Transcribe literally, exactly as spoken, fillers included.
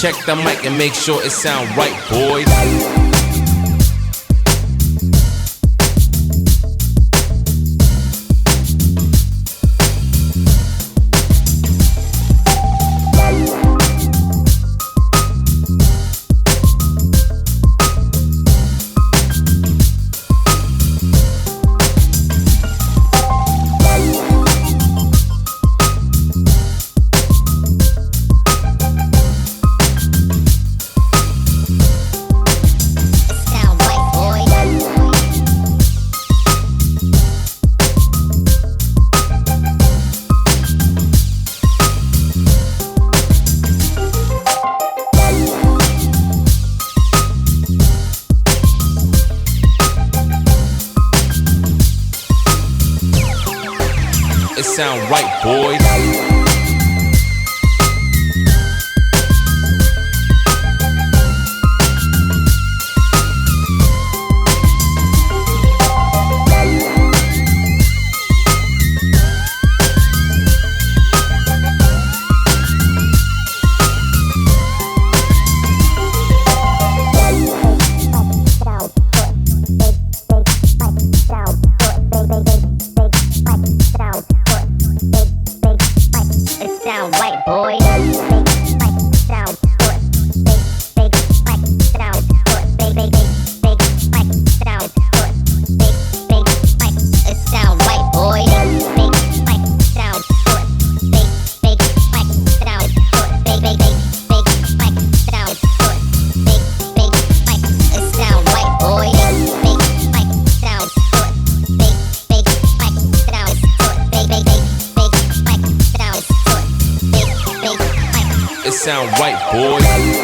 Check the mic and make sure it sound right, boys. It sound right, boys. It sound right, boy. Big fight sound good. Big, big fight sound good. Big, big, big, big fight sound good. Big, big fight. It sound right, boy. Big fight sound good. Big, big fight sound good. Big, big, big, big fight sound good. Big, big fight. It sound right, boy. Big fight sound good. Big, big fight sound good. Big, big, big, big fight sound good. Big, big fight. It sound right, boy.